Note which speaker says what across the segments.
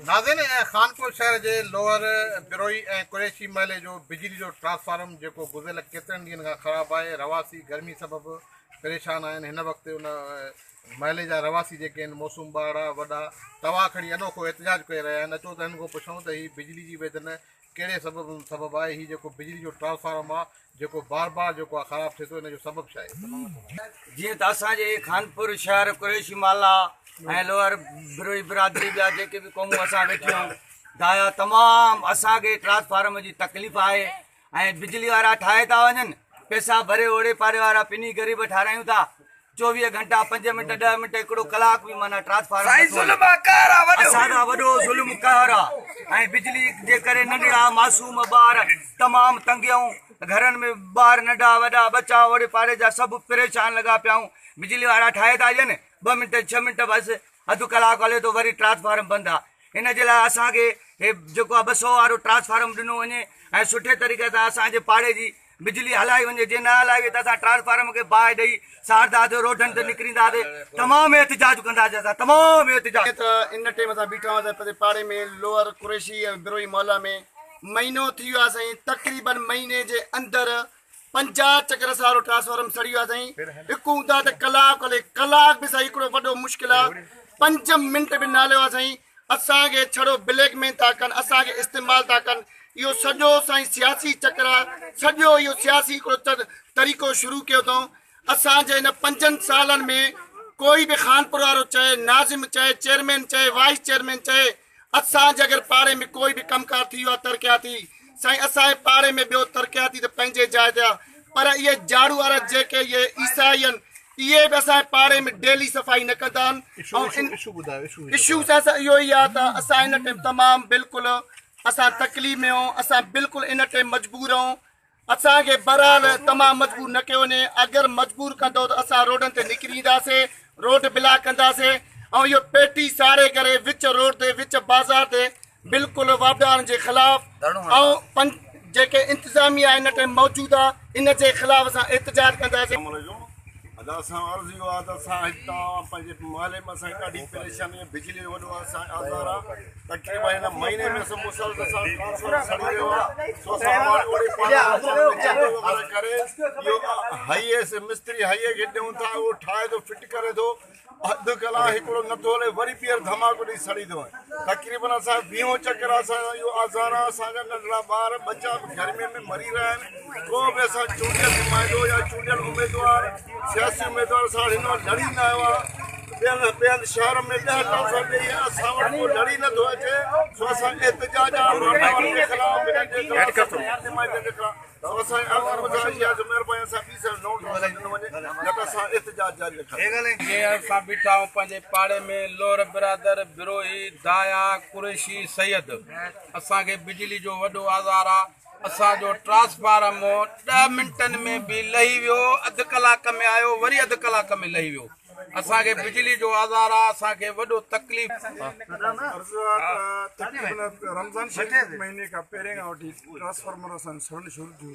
Speaker 1: ناظرين خانپور شهر جي لوئر بروهي ۽ قريشي محلي جو بجلي جو ٽرانسفارم جيڪو گذريل ڪيترن ڏينهن کان خراب آهي رهواسي گرمي سبب پريشان آهن هن وقت ان محلي جا رهواسي جيڪي آهن موسوم ٻارڙا وڏا توا کڻي انوکو احتجاج ڪري رهيا آهن اچو ته هنن کان پڇون ته هي بجلي جي ويڌن ڪهڙي سبب سبب آهي هي جيڪو بجلي جو ٽرانسفارم آهي جيڪو بار بار جيڪو آهي خراب ٿئي ٿو ان جو سبب ڇا آهي؟
Speaker 2: جيئن ته اسان جي خانپور شهر قريشي محلا ۽ لوئر بروهي برادري ٻيا جيڪي به قومون اسان ويٺيون آهيون دايا تمام اسان کي ٽرانسفارم جي تڪليف آهي ۽ بجلي وارا ٺاهي ٿا وڃن پئسا ڀري اوڙي پاڙي وارا پني غريب ٺارايون ٿا چوويهه گهنٽا پنج منٽ ڏهه منٽ هڪڙو ڪلاڪ به معنيٰ ٽرانسفارم
Speaker 3: سائين
Speaker 2: نٿو هلي.
Speaker 3: ظلم آ قهر آ وڏو.
Speaker 2: اسان سان وڏو ظلم قهر آ ۽ بجلي جي ڪري ننڍڙا معصوم ٻار تمام تنگ آهيون گهرن ۾ ٻار ننڍا وڏا ٻچا اوڙي پاڙي جا سڀ پريشان لڳا پيا آهيون بجلي وارا ٺاهي ٿا ڏين ٻه منٽ ڇهه منٽ بس اڌ ڪلاڪ هلي ٿو وري ٽرانسفارم بند آ ان جي لاء اسان کي هي جيڪو آ 200 وارو ٽرانسفارم ڏنو وڃي ۽ سٺي طريقي سان اسان جي پاڙي جي بجلي هلائي وڃي جي نه هلائي وئي ته اسان ٽرانسفارم کي باهه ڏئي ساڙنداسين روڊن تي نڪرينداسين تمام احتجاج ڪنداسين اسان تمام احتجاج.
Speaker 3: ته ان ٽيم اسان بيٺا هئاسين پنهنجي پاڙي ۾ لوئر قريشي ۽ بروهي محلا ۾ مهينو ٿي ويو آهي سائين تقريبن مهيني جي اندر 50 چڪر سارو ٽرانسفارم سڙي ويو آهي سائين هڪ هوندا ته ڪلاڪ هلي ڪلاڪ به سائين هڪڙو وڏو مشڪل آهي 5 منٽ به نه هليو آهي سائين اسان کي ڇڙو بليڪ مين ٿا ڪن اسان کي استعمال ٿا ڪن اهو سڄو سائين سياسي چڪر آ سڄو اهو سياسي هڪڙو طريقو شروع ڪيو اٿئون اسان جي هن پنجن سالن ۾ ڪوئي به خانپور وارو چئي ناظم چئي چيئرمين چئي وائيس چيئرمين چئي اسان جي اگر پاڙي ۾ ڪوئي به ڪم ڪار ٿي ويو آ ترقياتي سائين اسان جي پاڙي ۾ ٻيو ترقياتي ته پنهنجي جاء تي آ پر اهي جاڙو وارا جيڪي اهي عيسائي آهن اهي به اسان جي پاڙي ۾ ڊيلي صفائي نه ڪندا آهن اشو سان اهو ئي آ ته اسان ان ٽيم تمام بلڪل اسان تڪليف ۾ آهيون اسان بلڪل ان ٽيم مجبور آهيون اسان کي بهرحال تمام مجبور نه ڪيو وڃي اگر مجبور ڪندو ته اسان روڊن تي نڪري اينداسي روڊ بلاڪ ڪنداسي ۽ اهو پيٽي ساڙي ڪري وچ روڊ تي وچ بازار تي بلڪل واپڊا وارن جي خلاف ۽ جيڪي انتظاميا هن ٽائيم موجود آ ان جي خلاف اسان احتجاج ڪنداسين.
Speaker 4: السلام عليڪم ادا اسان جو عرض اهو آهي ته اسان هتان پنهنجي محلي ۾ اسان کي ڏاڍي پريشاني آهي بجلي جو وڏو اسان کي آزار آهي تقريبا هن مهيني ۾ اسان مسلسل ٽرانسفارمر سڙي ويو آهي سو اسان اوڙي پاڙي چندو وغيره ڪري اهو هائي مستري هائي کي ڏيون ٿا اهو ٺاهي ٿو فٽ ڪري ٿو اڌ ڪلاڪ هڪڙو نٿو هلي وري ٻيهر ڌماڪو ڏئي سڙي ٿو وڃي تقريبن اسان جو ويهون چڪر اسان جو اهو آزار آهي اسان جا ننڍڙا ٻار ٻچا به گرمي ۾ مري رهيا آهن ڪو به اسان چونڊيل نمائندو يا چونڊيل اميدوار سياسي اميدوار اسان وٽ هن وقت لڙي نه آيو آهي ٻين ٻين شهر ۾ ڏهه ٽرانسفر ڏئي اسان وٽ ڪو لڙي نٿو اچي سو اسان احتجاج آهي جي خلاف خلاف نمائندن جي خلاف
Speaker 5: جيئن اسان بيٺا آهيون پنهنجي پاڙي ۾ لوهر برادر بروهي دايا قريشي سيد اسان کي بجلي جو وڏو آزار آ اسان جو ٽرانسفارم ڏهه منٽن ۾ به لهي ويو اڌ ڪلاڪ ۾ آيو وري اڌ ڪلاڪ ۾ لهي ويو اسان کي بجلي جو آزار آ اسان کي وڏو تڪليف.
Speaker 4: عرض آ ته تقريبن رمضان شريف مهيني کان پهرين کان وٺي ٽرانسفارمر اسان جو سڙڻ شروع ٿيو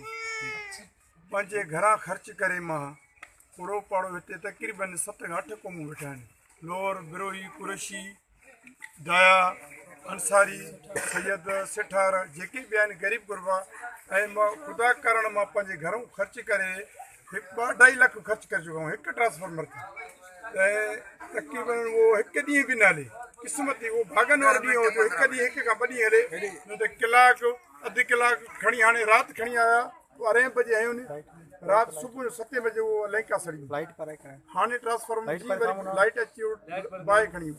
Speaker 4: پنهنجي گهران خرچ ڪري مان اوڙو پاڙو هتي تقريبن ست کان اٺ قومون ويٺا آهن لوهر بروهي قريشي دايا انصاري سيد سيٺار جيڪي به آهن غريب غربا ۽ مان خدا ڪارڻ مان پنهنجي گهرون خرچ ڪري هڪ ٻه اڍائي لک خرچ ڪري چڪو آهيان هڪ ٽرانسفارمر تي ۽ تقريبن اهو هڪ ڏينهن به نه هلي قسمت اهو ڀاڳن وارو ڏينهن هو جو هڪ ڏينهن هڪ کان ٻه ڏينهن هلي نه ته ڪلاڪ اڌ ڪلاڪ کڻي هاڻي رات کڻي آيا ٻارهين بجي هنيو ني رات صبح جو ستين بجي اهو لينڪا سڙي هاڻي ٽرانسفارمر جي وري لائٽ اچي باهه کڻي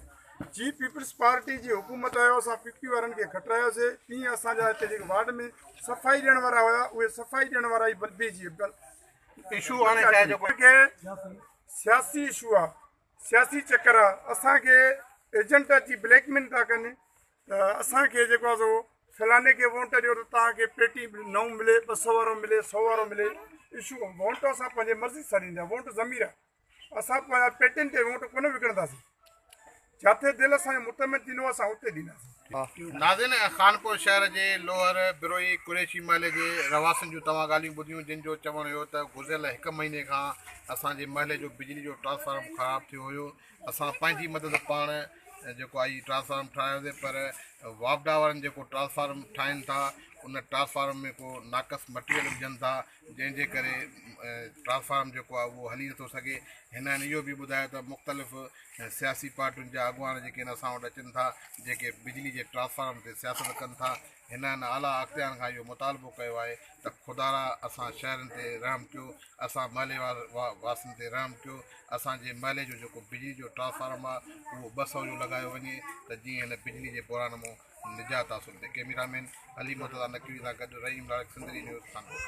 Speaker 4: جي پيپلز پارٽي جي حڪومت آيو اسان پي پي وارن کي کٽرايوسي تيئن اسان جا هتي جيڪي وارڊ ۾ صفائي ڏيڻ وارا هيا اهي صفائي ڏيڻ وارا ئي بلبي جي
Speaker 1: اشو هاڻي ڇا جيڪو
Speaker 4: سياسي اشو آ سياسي چڪر آ اسان کي ايجنٽ اچي بليڪ مين ٿا ڪن ته اسان کي جيڪو آ سو فلاني کي وونٽ ڏيو ته توهان کي پيٽي نئون ملي ٻه سو وارو ملي سو وارو ملي اشو وونٽ اسان پنهنجي مرضي سان ڏيندا وونٽ ضمير آ اسان پنهنجا پيٽين تي وونٽ ڪونه وڪڻنداسين جاٿي دل اسان جو مطمئن ٿيندو اسان اتي ڏينداسين.
Speaker 1: ناظرين خانپور شهر جي لوهر بروهي قريشي محلي جي رهواسين جون توهان ڳالهيون ٻڌيون جن جو چوڻ هيو ته گذريل هڪ مهيني کان اسان جي محلي جو بجلي جو ٽرانسفارم خراب ٿيو هيو اسان پنهنجي مدد پاڻ جيڪو آهي ٽرانسفارم ٺاهرايوسي پر واپڊا وارن جيڪو ٽرانسفارم ٺاهين ٿا ان ٽرانسفارم ۾ ڪو ناقص مٽيريل وجهن ٿا جنهن جي ڪري ٽرانسفارم جيڪو آهي اهو هلي نٿو سگهي. هنن اهو به ٻڌايو ته مختلف سياسي پارٽين جا اڳواڻ جيڪي آهن اسان وٽ اچن ٿا جيڪي بجلي جي ٽرانسفارم تي سياست ڪن ٿا. هنن اعليٰ اختيارن کان اهو مطالبو ڪيو آهي ته خدارا اسان شهرين تي رحم ڪيو، اسان محلي واسين تي رحم ڪيو، اسان جي محلي جو جيڪو بجلي جو ٽرانسفارم آهي اهو 200 جو لڳايو وڃي ته جيئن هن بجلي جي بحران مان نجات حاصل ٿئي. ڪئميرا مين علي مرتضيٰ نقوي سان گڏ رحيم لاڙڪ سنڌڙي نيوز خانپور.